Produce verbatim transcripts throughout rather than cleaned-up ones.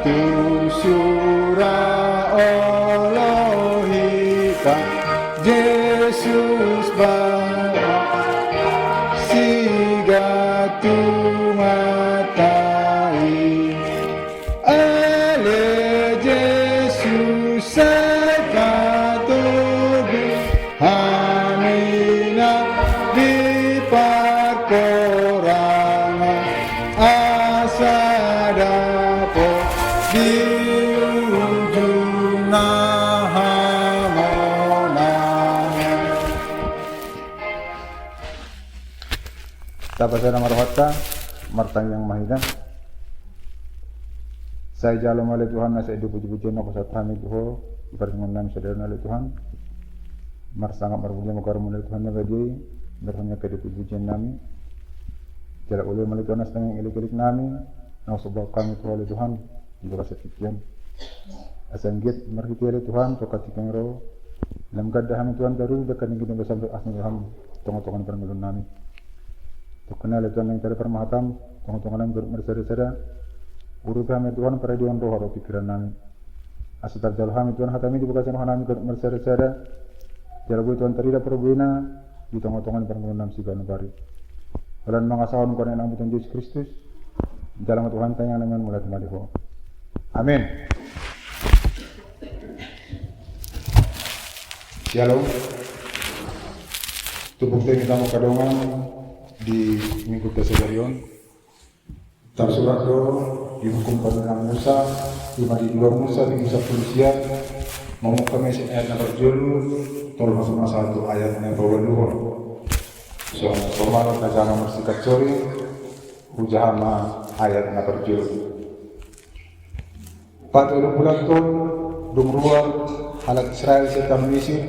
Tung sura olo hita Jesus ba sigatungan ta i. Ale Jesus sai patogu hami na di parkorangan asa dapot di ujung na hamonangan. Tapa sada ma rohanta, martangiang ma hita. Sai jalo ma ale Tuhan na sai dipujipujian na hupasahat hami tu Ho di partingkian nami sadari on ale Tuhan. Marsangap marmulia ma goarMu ale Tuhan na badia i, marhite angka dipujipujian nami. Jala olo ma ale Tuhan na sai tangiang elekelek nami na husomba hami tu Ho ale Tuhan. Di bagasan tingki on. Asa anggiat marhite ale Tuhan tu angka tingki on ro lam ganda hami Tuhan taruli dangka ni gina basam do ahmi hami tongatonga ni parngoluon nami. Tongon ale Tuhan nang tari parmahatam tongatonga nami ganup marsadasada. Urupi hami Tuhan paradion roha ro pikiran nami. Asa tarjalo hami Tuhan hatami di bagasan roha nami ganup marsadasada. Jala boi Tuhan tarida parbuena di tongatonga ni parngoluon nami siganup ari. Holan mangasahon goar ni Anakmu Tuhan Jesus Kristus. Jalo ma Tuhan tangiang nami on mauliate ma di Ho. Amin. Shalom. Topik hita ma angka dongan di minggunta sadari on. Tarsurat do di buku Pardenggan Musa, ima di dua Musa, di Musa puluh sia, mamungka ma sian ayat na parjolo, tolu ma sahat tu ayat na paopaluhon. Songon na somal, tajaha ma marsikat sori, hujaha ma ayat na parjolo. Patolu bulan do dung ruar halak Israel sian tano Misir,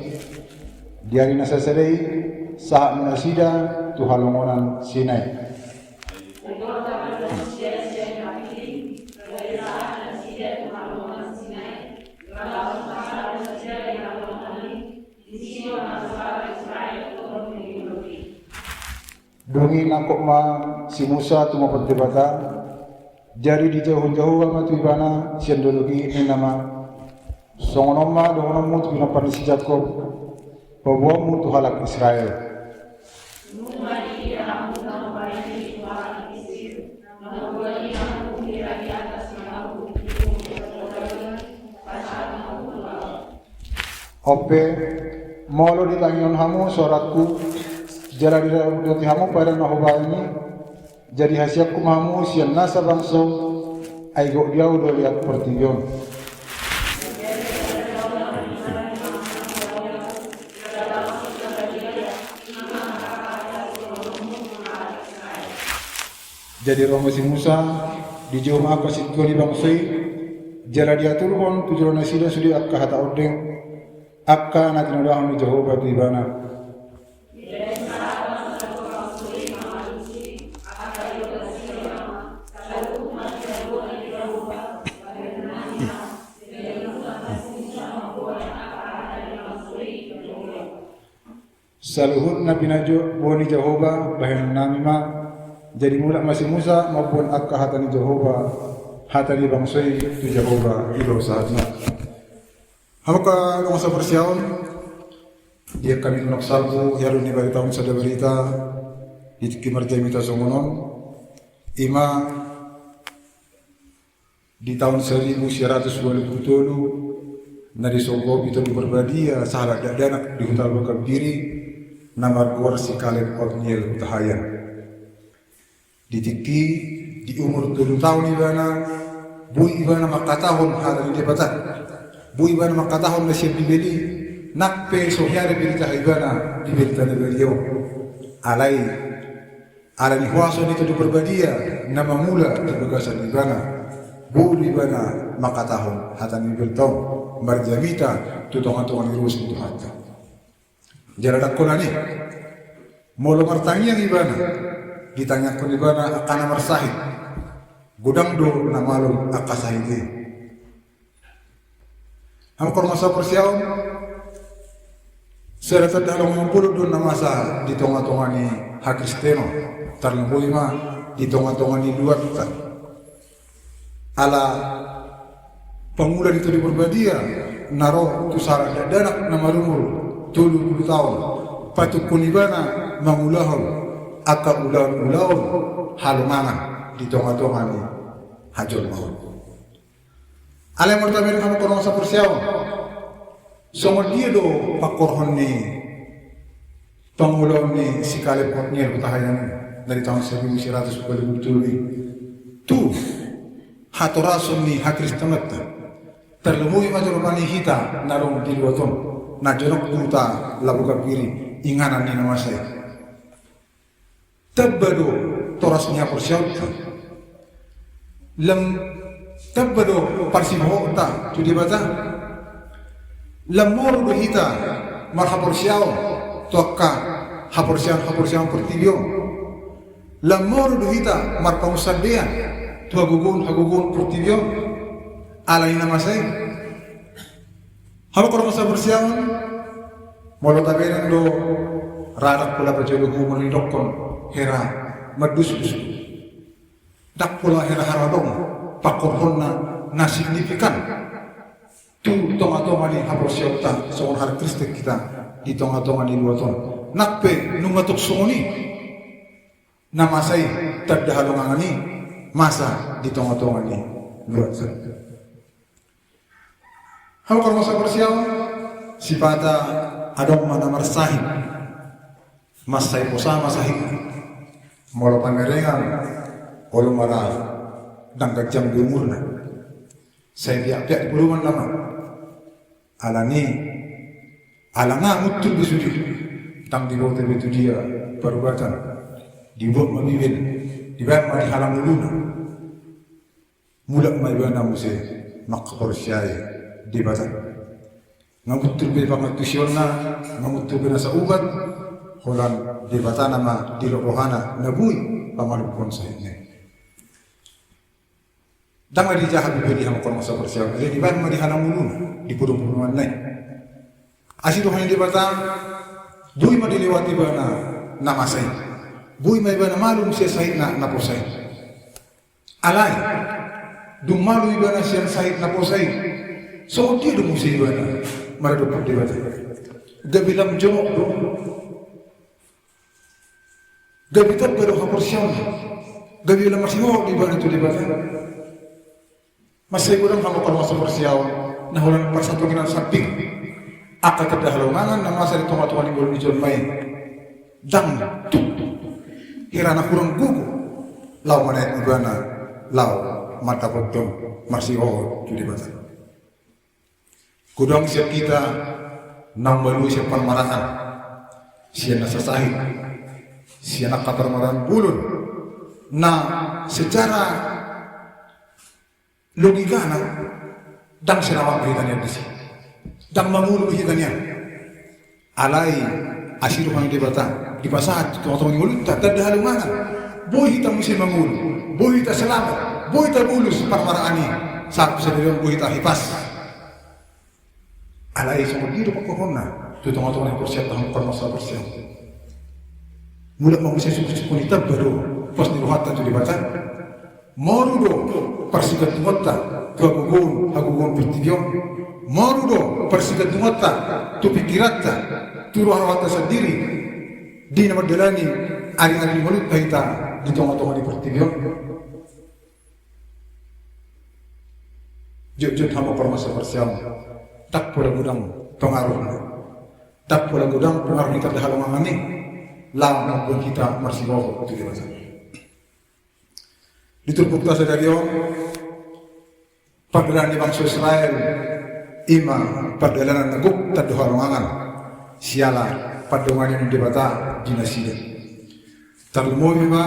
di ari na sasada i sahat ma nasida tu halongonan Sinai. Dung i nangkok ma si Musa tumopot Debata. Jadi dijouhon Jahowa ma tu ibana sian dolok i, ninna ma: Songon on ma dohononmu tu pinompar ni si Jakob, paboaonmu tu halak Israel. On pe, molo ditangihon hamu soarangku, jala diradoti hamu padan na hubahen i, jadi hasiangku ma hamu sian nasa bangso, ai gok di ahu do liat portibi on. Jadi ro ma si Musa, dijou ma angka sintua ni bangso i, jala diaturhon tu jolo nasida sude angka hata ondeng, angka na tinodahon ni Jahowa tu ibana. Saluhut na pinaboa ni Jahowa bahenon nami ma. Jadi mulak ma si Musa mamboan angka hata ni Jahowa, hata ni bangso i tu Jahowa i do sahatna. Hamu angka dongan saparsihaporseaon, di angka minggu na salpu, hea do nibaritahon sada barita di tingki marjamita songon on, ima di taon saribu sia ratus ualu pulu tolu, na disonggopi Tondi Parbadia sahalak dakdanak di huta Bakampiri, na margoar si Kaleb Otniel Hutahaean. Di tingki, di umur tolu taon ibana, boi ibana mangkatahon hata ni Debata. Boi ibana mangkatahon na sian Bibel i, nang pe so hea dope ditaha ibana Bibel na badia on. Alai, ala ni huaso ni Tondi Parbadia na mangula di bagasan ibana, boi do ibana mangkatahon hata ni Bibel on, marjamita tu tongatonga ni ruas ni Tuhanta. Jala dangkonan i, molo martangiang ibana, ditangiangkon ibana angka na marsahit. Godang do na malum angka sahit i. Hamu angka dongan saparsihaporseaon, sada tanda halongoman bolon do na masa di tongatonga ni hakristenon, tarlumobi ma di tongatonga ni luatta. Ala Pangula ni Tondi Parbadia na ro tu sahalak dakdanak na marumur tolu pulu taon, patungkon ibana mangulahon angka ulaon-ulaon halongangan di tonga-tonga ni hajolmaon. Alai molo tabereng hamu angka dongan saparsihaporseaon, songon dia do pangkorhon ni pangulaon ni si Kaleb Otniel Hutahaean na di taon saribu sia ratus ualu pulu tolu i tu hatorason ni hakristenonta. Tarlumobi ma jolo rupani hita na adong di luat on, na jonok tu huta Labuhan Piri, inganan ni na masa i. Tamba do toras ni haporseaonta. Lam tamba do parsihohonta tu Debata. Lam moru do hita marhaporseaon tu angka haporseaon-haporseaon portibi on. Lam moru do hita marpangunsandean tu hagogoon-hagogoon portibi on ala ni na masa i. Hamu angka dongan saparsihaporseaon, molo tabereng do, ra ndang pola pajolo hamu molo didokkon hera mandusdus. Ndang pola hera-hera adong pangkorhonna na signifikan tu tonga-tonga ni haporseaonta songon halak Kristen hita di tonga-tonga ni luat on. Nang pe nunga tung songon i, na masa i tanda halongangan i masa di tonga-tonga ni luat on. Hamu angka dongan saparsihaporseaon, sipata adong ma na marsahit, mansai posa ma sahitna. Molo pamerengan, olo ma ra ndang ganjang be umurna, sai piak-piak di podoman nama. Alani, ala nga muncul be sude, ndang diboto be tu dia parubatan, dibuat ma bibel, dibaen ma di halanguluna. Mulak ma ibana muse manghaporseai Debata. Nga muncul be pangantusionna, nga muncul be nasa ubat, holan Debata nama dilok rohana na boi pamalumhon sahitna i. Ndang na dijaha be be di hamu angka dongan saparsihaporseaon, jadi dibaen ma di halanguluna, di podoman-podomanna i. Asi roha ni Debata, boi ma dilewati ibana na masa i. Boi ma ibana malum sian sahitna na posa i. Alai dung malum ibana sian sahit na posa i, songon dia do muse ibana maradophon Debata? Gabe lam jonok do. Gabe tamba do haporseaonna. Gabe lam marsihohot do ibana tu Debata. Mansai godang hamu angka dongan saparsihaporseaon, na holan parsatongkinan sambing. Angka tanda halongangan na masa di tonga-tonga ni ngolu ni jolma i, ndang tung hera na hurang gogo laho manaek ibana laho mandapothon marsihohot tu Debata. Godang sian hita naung malua sian parmaraan, sian nasa sahit, sian angka parmaraan bolon na secara logikana ndang selamat be hita nian disi. Ndang mangolu be hita nian. Alai asi roha ni Debata, dipasahat tu tonga-tonga ni ngolunta tanda halongangan. Boi hita muse mangolu, boi hita selamat, boi hita bolus parmaraan i, sahat tu sadari on boi hita hipas. Alai songon dia do pangkorhonna tu tonga-tonga ni haporseaonta, hamu angka dongan saparsihaporseaon? Mulak ma muse sungkun-sungkun i, tamba do pos ni rohanta tu Debata. Moru do parsigantungonta tu hagogoon, hagogoon portibi on. Moru do parsigantungonta tu pingkiranta, tu roha-rohanta sandiri, di na mandalani ari-ari ni ngolunta hita di tonga-tonga ni portibi on. Jotjot hamu angka dongan saparsihaporseaon, ndang pola godang pengaruhna. Ndang pola godang pengaruh ni tanda halongangan i laho mambuat hita marsihohot tu Debata. Di turpukta sadari on, pardalanan ni bangso Israel i ma pardalanan na gok tanda halongangan siala pandonganion ni Debata di nasida. Tarlumobi ma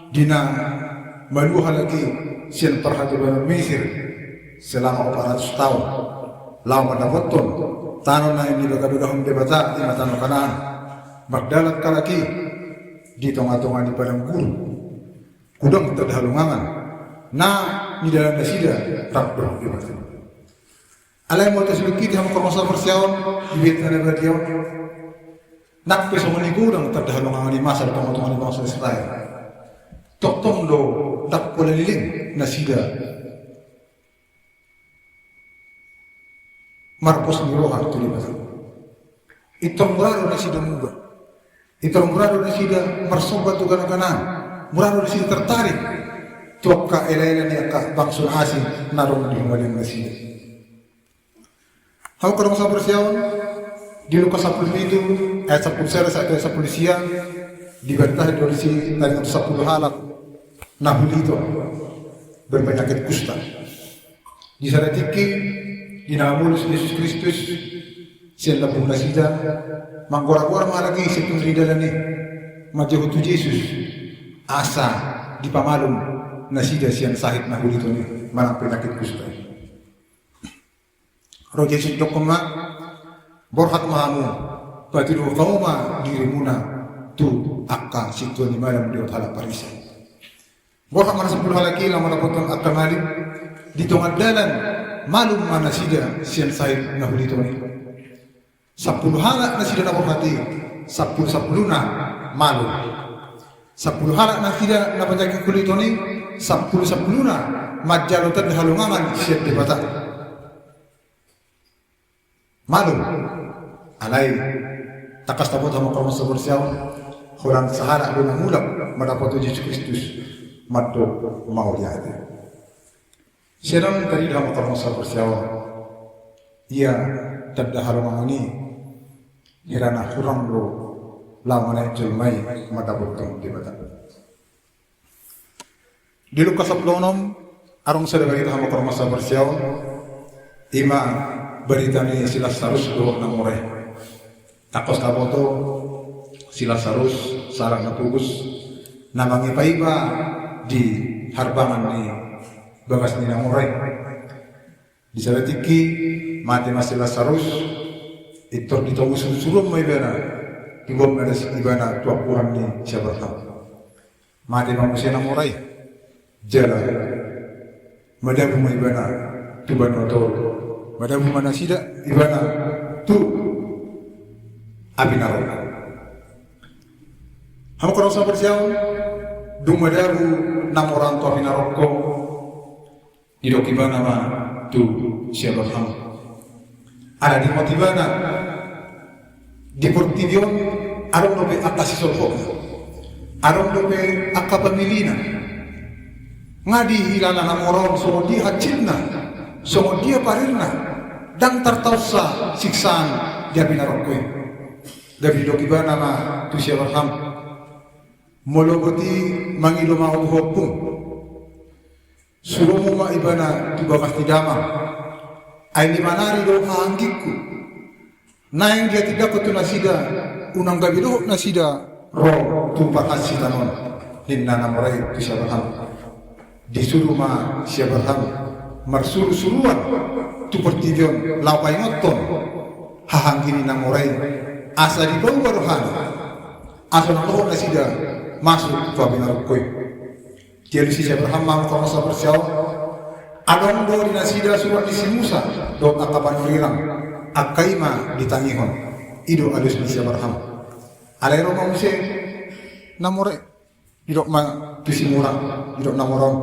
di na malua halak i sian parhatobanon Misir selama opat ratus taon laho mandapothon tano na nibagabagahon Debata, i ma tano Kanaan. Mardalan halak i di tonga-tonga ni padang gurun. Godang tanda halongangan na nidalan nasida rap dohot Debata. Alai molo tasulingkiti hamu angka dongan saparsihaporseaon, di Beta na badia on, nang pe songon i godang tanda halongangan i masa di tonga-tonga ni bangso Israel, tongtong do ndang pola leleng nasida marpos ni roha tu Debata. Pintor mura do nasida muba. Pintor mura do nasida marsomba tu ganaganaan. Mura do nasida tertarik tu angka elaela ni angka bangso na asing na adong di humaliang nasida. Hamu angka dongan saparsihaporseaon, di Lukas sampulu pitu ayat sampulu sada sahat tu ayat sampulu sia, dibaritahi do disi taringot sampulu halak na huliton berpenyakit kusta. Di sada tingki, di na mamolus Jesus Kristus sian lambung nasida, manggora-gora ma halak i sian pinggir dalan i manjou tu Jesus, asa dipamalum nasida sian sahit na huliton i manang penyakit kusta. Ro Jesus, didokkon ma, borhat ma hamu, patuduhon hamu ma dirimuna tu angka sintua ni malim dohot halak Parise. Borhat ma na sampulu halak i laho mandapothon angka malim, di tonga dalan malum ma nasida sian sahit na huliton i. Sampulu halak nasida na borhat i, sampulu-sampuluna malum. Sampulu halak nasida na penyakit huliton i, sampulu-sampuluna manjalo tanda halongangan sian Debata. Malum. Alai, tangkas taboto hamu angka dongan saparsihaporseaon, holan sahalak do na mulak mandapothon Jesus Kristus mandok mauliate. Sai dang tarida hamu angka dongan saparsihaporseaon, ia tanda halongangan i, hira na hurang do laho manaek jolma i mandapothon Debata. Di Lukas sampulu onom, adong sada barita hamu angka dongan saparsihaporseaon, i ma barita ni si Lasarus dohot na mora i. Tangkas taboto, si Lasarus sahalak na pogos, na mangipaipa di harbangan ni bagas ni na mora i. Di sada tingki, mate ma si Lasarus, pintor ditogu surusuruon ma ibana, diboan ma ibana tu ampuhan ni si Abraham. Mate ma muse na mora i, jala madabu ma ibana tu banua toru. Madabu ma nasida ibana tu api naraka. Hamu angka dongan saparsihaporseaon, dung madabu na mora on tu api naraka, didok ibana ma tu si Abraham. Ala diingot ibana, di portibi on adong dope angka sisolhotna, adong dope angka pamilina. Nga dihilala na mora on songon dia hansilna, songon dia parirna, dang tartaonsa siksaan di api naraka i. Gabe didok ibana ma tu si Abraham, molo boti mangido ma ahu tu ho ompung, suruonmu ma ibana tu bagas ni damang. Ai lima nari do hahanggingku. Naeng dihatindangkon tu nasida, unang gabe dohot nasida ro tu parhansitan on, ninna na mora i tu si Abraham. Disuru ma si Abraham marsurusuruan tu portibi on laho paingothon hahanggi ni na mora i, asa dipauba rohana, asa unang dohot nasida masuk tu api naraka i. Dialusi si Abraham ma angka dongan saparsihaporseaon, adong do di nasida surat ni si Musa dohot angka panurirang, angka i ma ditangihon. I do alus ni si Abraham. Alai ro ma muse na mora i, didok ma tu si mora, didok na mora on,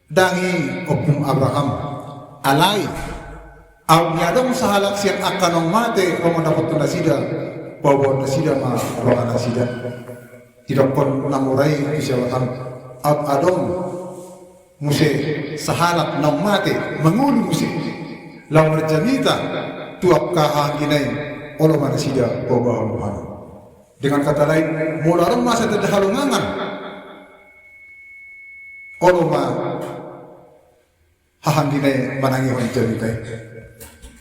dang i ompung Abraham. Alai aut ni adong sahalak sian angka naung mate ro mandapothon nasida, paboahon nasida ma roha nasida. Didokkon na mora i tu si Abraham, aut adong muse sahalak naung mate mangolu muse laho marjamita tu angka hahanggina i, olo ma nasida paboahon rohana. Dengan kata lain, molo adong masa tanda halongangan, olo ma hahanggina i manangihon jamita i.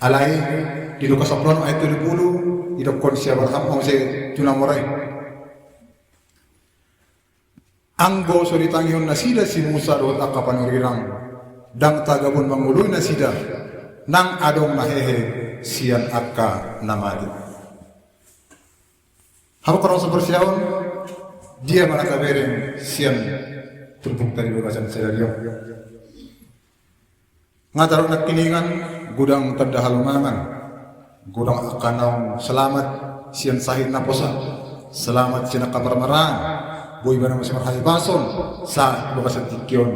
Alai di Lukas sampulu onom ayat tolu pulu, didokkon si Abraham ma muse tu na mora i, anggo so ditangihon nasida si Musa dohot angka panurirang, dang tagabon mangoloi nasida, nang adong na hehe sian angka na mate. Hamu angka dongan saparsihaporseaon, dia ma na tabereng sian turpukta di bagasan sadari on? Nga tadok nangkiningan, godang tanda halongangan, godang angka naung selamat sian sahit naposo, selamat sian angka parmaraan, boi ibana muse marhahipason sahat bagasan tingki on,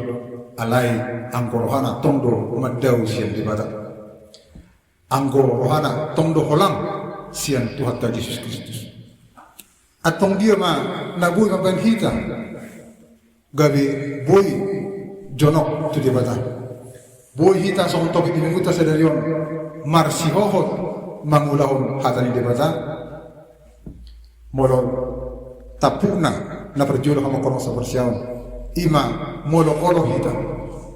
alai anggo rohana tong do mandao sian Debata. Anggo rohana tong do holang sian Tuhanta Jesus Kristus. Antong dia ma na boi mambahen hita gabe boi jonok tu Debata? Boi hita songon topik ni minggunta sadari on marsihohot mangulahon hata ni Debata? Molo tampukna na parjolo, hamu angka dongan saparsihaporseaon, ima molo olo hita,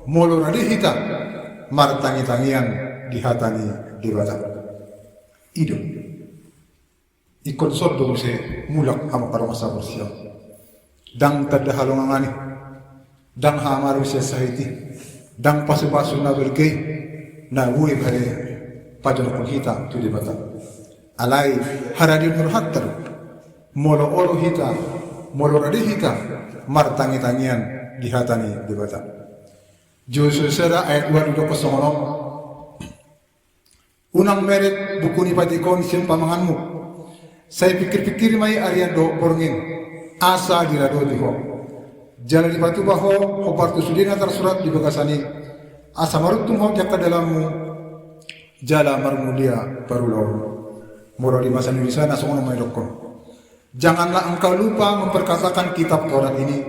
molo rade hita martangitangian di hata ni Debata. I do. Ingkon songon i do muse mulak, hamu angka dongan saparsihaporseaon. Ndang tanda halongangan i. Ndang hamaru sian sahit i, ndang pasupasu na balga i na boi pajonokhon hita tu Debata. Alai haradeon ni rohanta do, molo olo hita, molo rade hita martangitangian di hata ni Debata. Josua sada ayat dua didokkon songon on. Unang meret buku ni patik on sian pamanganmu. Sai pingkirpingkiri ma i arian dohot borngin, asa diradoti ho. Jala dipatupa ho hombar tu sude na tarsurat di bagasan i, asa maruntung ho di angka dalanmu jala marmulia parulaonmu. Molo di bahasa Indonesia na songon on ma didokkon. Janganlah engkau lupa memperkatakan kitab Taurat ini,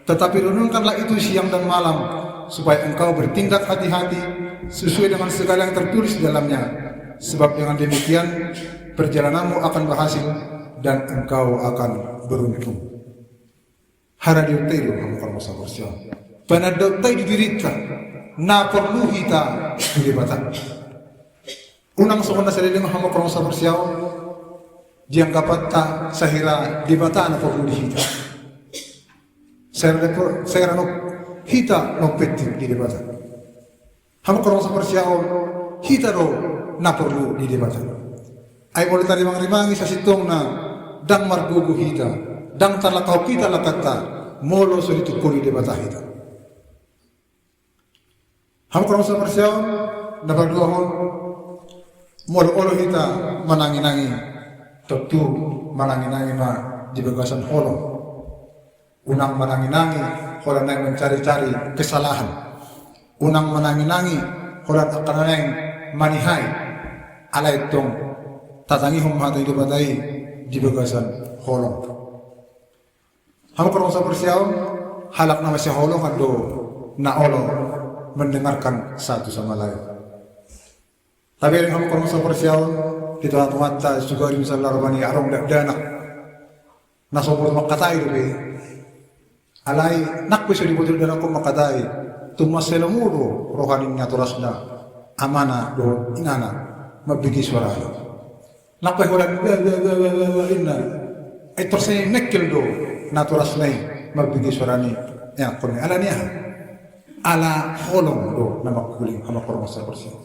tetapi renungkanlah itu siang dan malam, supaya engkau bertindak hati-hati sesuai dengan segala yang tertulis di dalamnya. Sebab dengan demikian, perjalananmu akan berhasil dan engkau akan beruntung. Haradeonta i do, hamu angka dongan saparsihaporseaon. Panandaonta i di dirinta, na porlu hita tu Debata. Unang songon na saleleng, hamu angka dongan saparsihaporseaon, dianggapanta sahira Debata na porlu di hita. Sahira, sahira na hita na umpeting di Debata. Hamu angka dongan saparsihaporseaon, hita do na porlu di Debata. Ai molo tarimangrimangi sasintongna, ndang margogo hita, ndang talangkahon hita langkanta molo so ditungkoli Debata hita. Hamu angka dongan saparsihaporseaon, na paduahon, molo olo hita mananginangi, tontu mananginangi ma di bagasan holong. Unang mananginangi holan naeng mencari-cari kesalahan. Unang mananginangi holan angka na naeng manihai. Alai tong tatangihon ma hata ni Debata i di bagasan holong. Hamu angka dongan saparsihaporseaon, halak na mansai holongan do na olo mendengarkan satu sama lain. Tabereng, hamu angka dongan saparsihaporseaon, di tongatonganta sugari misalna rohani adong dakdanak na so boto mangkatai dope. Alai nang pe so diboto dakdanak on mangkatai, tung mansai lomo do roha ni natorasna, amana dohot inana, mambege suarana. Nang pe holan, "Wa, wa, wa, wa, wa, wa," ninna, ai torus nengkel do natorasna i mambege suara ni ianakkonna i. Ala ni aha? Ala holong do na mangkuling, hamu angka dongan saparsihaporseaon.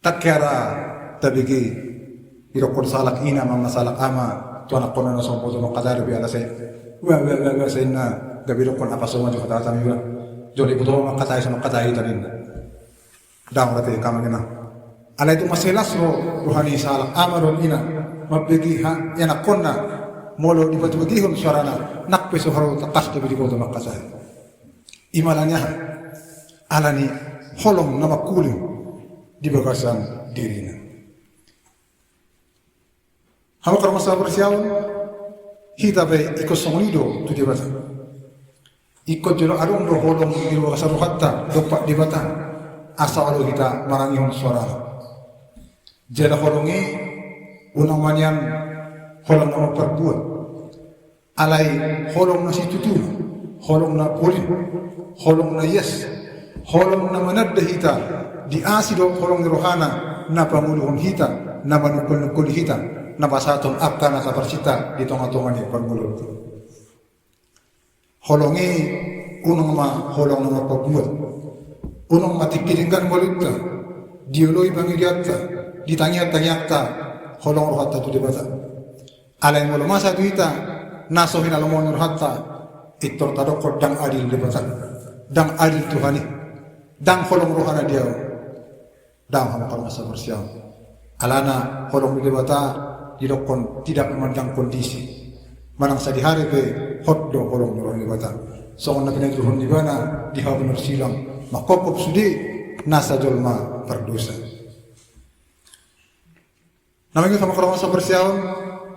Ndang hea ra tabege didokkon sahalak ina manang sahalak ama tu anakkonna na so boto mangkatai dope, ala sai, "Wa, wa, wa, wa," sai ninna, gabe didokkon, "Apa so maju kata-kata mi ba? Jolo diboto mangkatai, so mangkatai hita," ninna. Ndang ra tabege, hamu inang. Alai tung mansai las ro roha ni sahalak ama dohot ina mambege ianakkonna, molo dipatubegehon suarana, nang pe so ro tangkas dope diboto mangkatai. Ima ala ni aha? Ala ni holong na mangkuling di bagasan dirina. Hamu angka dongan saparsihaporseaon, hita pe ingkon songon i do tu Debata. Ingkon jolo adong do holong di bagasan rohanta dompak Debata, asa olo hita manangihon suarana. Jala holong i unang ma nian holong na mamparbuat. Alai holong na situtu, holong na polin, holong na ias, holong na mananda hita di asi dohot holong ni rohana, na pangoluhon hita, na manungkol-nungkoli hita, na pasahathon angka na taparsinta di tongatonga ni parngoluonta. Holong i unang ma holong na mamparbuat. Unang ma tingki denggan ngolunta, dioloi pangidoanta, di tangiangtangiangta, holong rohanta tu Debata. Alai molo masa tu hita na so hinalomohon ni rohanta, pintor tadokkon ndang adil Debata, ndang adil Tuhan i, ndang holong rohana di ahu. Ndang, hamu angka dongan saparsihaporseaon. Alana holong ni Debata didokkon tidak memandang kondisi. Manang sadihari pe hot do holong ni roha ni Debata. Songon na pinatuduhon ni ibana di hau pinorsilang, mangkophop sude nasa jolma pardosa. Na mangihut hamu angka dongan saparsihaporseaon,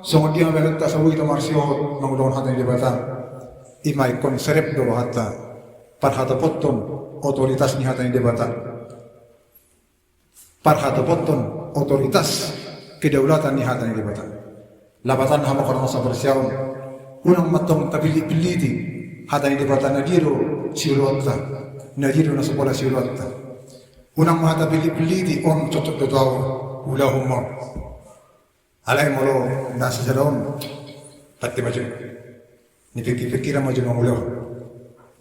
songon dia ma bahenonta saboi hita marsihohot mangulahon hata ni Debata, i ma ingkon serep do rohanta parhatopothon otoritas ni hata ni Debata, parhatopothon otoritas kedaulatan ni hata ni Debata. Lapatanna hamu angka dongan saparsihaporseaon, unang ma tong tapillit-pilliti hata ni Debata, na dia do siulaonta, na dia do na so pola siulaonta. Unang ma tapillit-pilliti, on cocok do tu ahu, ulahon ma on. Alai molo na sisada on, pasti maju. Dipikir-pikir ma jo mangulahon.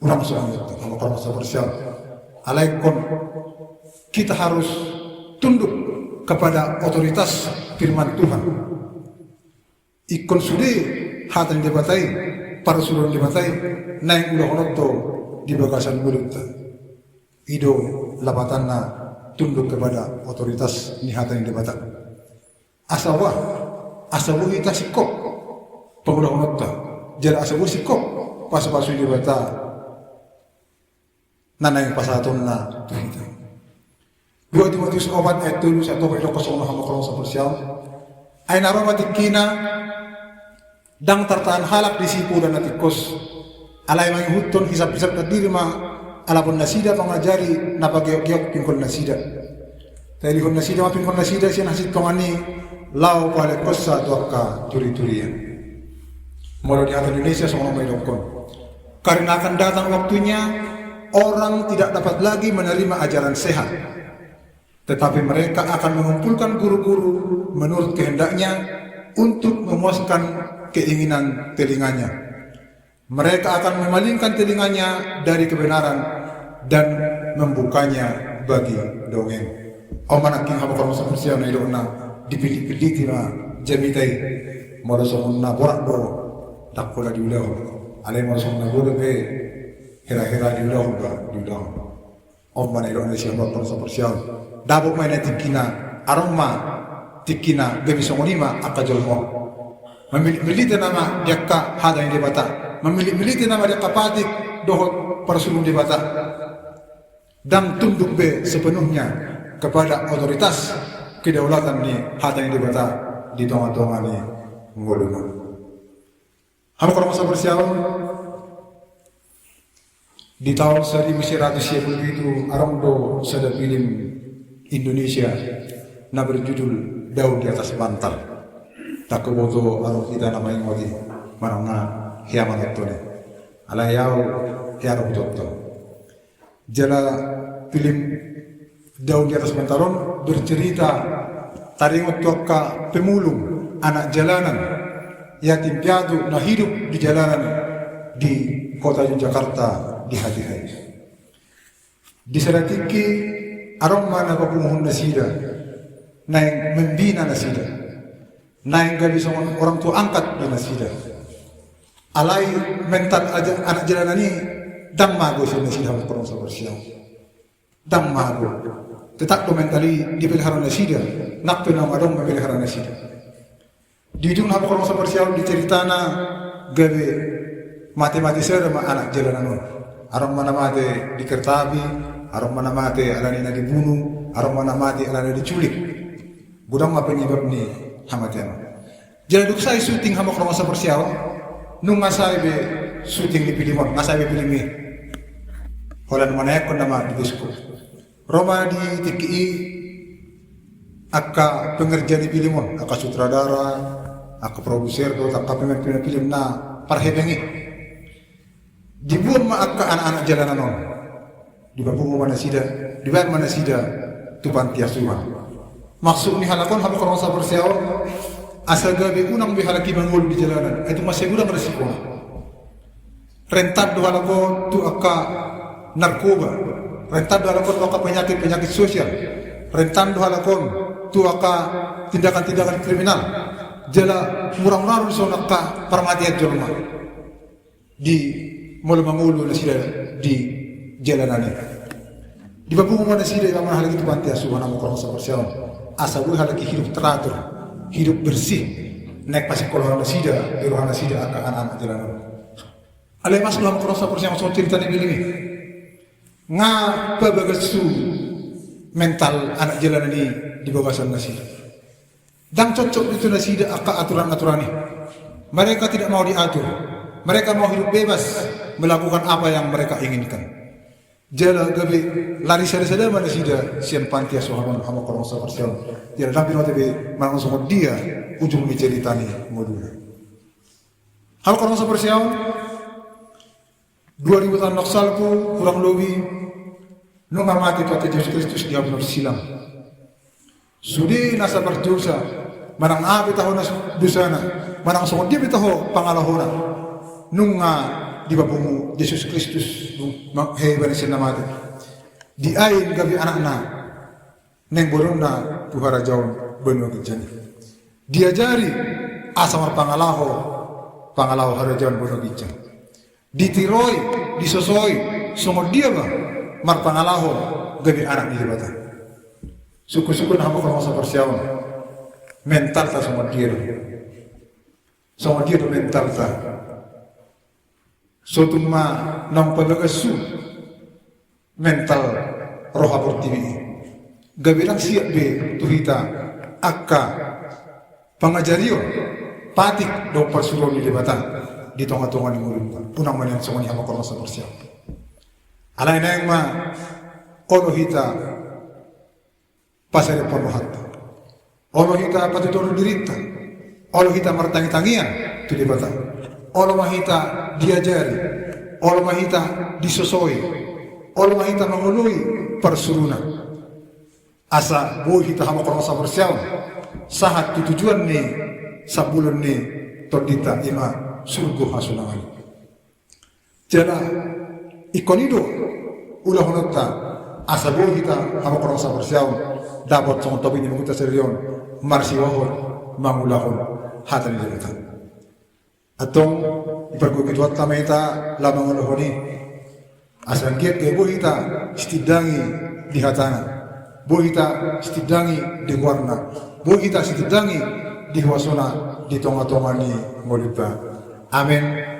Unang songon i, hamu angka dongan saparsihaporseaon. Alai ingkon kita harus tunduk kepada otoritas firman Tuhan. Ingkon sude hata ni Debata i, parsuruon ni Debata i, naeng ulahononta di bagasan ngolunta. I do lapatanna tunduk kepada otoritas ni hata ni Debata. Asa boha, asa boi hita singkop pangulahononta, jala asa boi singkop pasupasu ni Debata na naeng pasahatonna tu hita. Dua Timoteus opat ayat tolu, sai topot ma didok songon on, hamu angka dongan saparsihaporseaon. Ai na ro ma tingkina, ndang tartahan halak disi poda na tingkos. Alai mangihuthon hisap-hisap na diri ma alapon nasida pangajari na pageok-geok pinggol nasida. Tailihon nasida ma pinggol nasida sian hasintongan i, laho pahalehonsa tu angka turi-turian. Molo di hata Indonesia songon on ma didokhon: Karena akan datang waktunya, orang tidak dapat lagi menerima ajaran sehat, tetapi mereka akan mengumpulkan guru-guru menurut kehendaknya untuk memuaskan keinginan telinganya. Mereka akan memalingkan telinganya dari kebenaran dan membukanya bagi dongeng. On ma nangkin, hamu angka dongan saparsihaporseaon, na didok na dipillit-pilliti ma jamita i. Molo songon na borat do, ndang pola diulahon. Alai molo songon na borat pe, hera-hera diulahon ba, diulahon. On ma na didok na disi, hamu angka dongan saparsihaporseaon. Dapot ma i na tingkina, adong ma tingkina gabe songon i ma angka jolma on. Mamillit-millit hita nama di angka hata ni Debata, mamillit-millit hita nama di angka patik dohot parsuruon ni Debata. Ndang tunduk be sepenuhnya kepada otoritas kedaulatan ni hata ni Debata di tonga-tonga ni ngoluna. Hamu angka dongan saparsihaporseaon, di taon saribu sia ratus sia pulu pitu adong do sada film Indonesia na berjudul Daun di Atas Bantal. Ndang huboto adong hita na mangingot i manang na hea manonton i. Alai ahu hea do hutonton. Jala film Daun di Atas Bantal on bercerita taringot tu angka pemulung, anak jalanan, yatim piatu na hidup di jalanan di kota Yogyakarta di hatiha i. Di sada tingki adong ma na papunguhon nasida, naeng membina nasida, naeng gabe songon orang tua angkat di nasida. Alai mental aja, anak jalanan i ndang mago sian nasida, hamu angka dongan saparsihaporseaon. Ndang mago. Tetap do mental i dipelihara nasida, nang pe naung adong mamelihara nasida. Di ujungna, hamu angka dongan saparsihaporseaon, di ceritana gabe mate-mate sada ma anak jalanan on. Adong ma na mate di kereta api, adong ma na mate alani na dibunu, adong ma na mate alani na diculik. Godang ma penyebab ni hamatean on. Jala dung sae syuting, hamu angka dongan saparsihaporseaon, nunga sae be syuting ni film on, nunga sae be film i. Holan manayangkon nama di bioskop. Ro ma di tingki i angka pengerja ni film on, angka sutradara, angka produser dohot angka pemain-pemain film na parhepeng i. Dibuan ma angka anak-anak jalanan on. Dipapungu ma nasida, dibaen ma nasida tu panti asuhan. Maksud ni halak on, hamu angka dongan saparsihaporseaon, asa gabe unang be halak i mangolu di jalanan. Ai tung mansai godang risikona. Rentan do halak on tu angka narkoba, rentan do halak on tu angka penyakit-penyakit sosial, rentan do halak on tu angka tindakan-tindakan kriminal. Jala mura-mura do dison angka parmatean jolma. Di molo mangolu nasida di jalanan i. Dipapungu ma nasida, dibaen ma halak i tu panti asuhan, hamu angka dongan saparsihaporseaon. Asa boi halak i hidup teratur, hidup bersih. Naeng pasikkolahon nasida di roha nasida angka anak-anak jalanan on. Alai maksud, hamu angka dongan saparsihaporseaon, songon cerita ni film i. Nga pabagas tu mental anak jalanan i di bagasan nasida. Ndang cocok di tu nasida angka aturan-aturan i. Mereka tidak mau diatur. Mereka mau hidup bebas, melakukan apa yang mereka inginkan. Jala gabe lari sada-sada ma nasida sian panti asuhan on, hamu angka dongan saparsihaporseaon. Jala ndang binoto be manang songon dia ujung ni cerita ni ngoluna. Hamu angka dongan saparsihaporseaon, dua ribu tahun lalu salpu, kurang lobi, nunga mate Tuhanta Jesus Kristus di api na silang. Sude nasa pardosa, manang aha pe taho na dosana, manang songon dia pe taho pangalahona, nunga dipapungu Jesus Kristus, dung ma-, hehe ibana sian na mate. Diain gabe anakna, naeng borunna tu harajaon banua ginjang i. Diajari asa marpangalaho, pangalaho harajaon banua ginjang. Ditiroi, disosoi, songon dia ma marpangalaho gabe anak ni Debata. Sungkun-sungkun hamu angka dongan saparsihaporseaon, mentalta songon dia do. Songon dia do mentalta. Sotung ma naung pabagas su mental roha portibi i. Gabe ndang siap be tu hita angka pangajarion, patik dohot parsuruon ni Debata di tonga-tonga ni ngolunta. Unang ma nian songon i hamu angka dongan saparsihaporseaon. Alai naeng ma olo hita pasarephon rohanta. Olo hita patuduhon dirinta. Olo hita martangi-tangian tu Debata. Olo ma hita diajari. Olo ma hita disosoi. Olo ma hita mangoloi parsuruna. Asa boi hita hamu angka dongan saparsihaporseaon sahat tu tujuan ni sambulan ni tondinta, i ma surgo hasonangan i. Jala ingkon i do ulahononta asa boi hita hamu angka dongan saparsihaporseaon dapot songon topik ni minggunta sadari on, marsihohot mangulahon hata ni Debata. Antong dipargogoi Tuhanta ma hita laho mangulahon i. Asa anggiat gabe boi hita sitindangi di hatana, boi hita sitindangi di goarna, boi hita sitindangi di huasona di tonga-tonga ni ngolunta. Amen.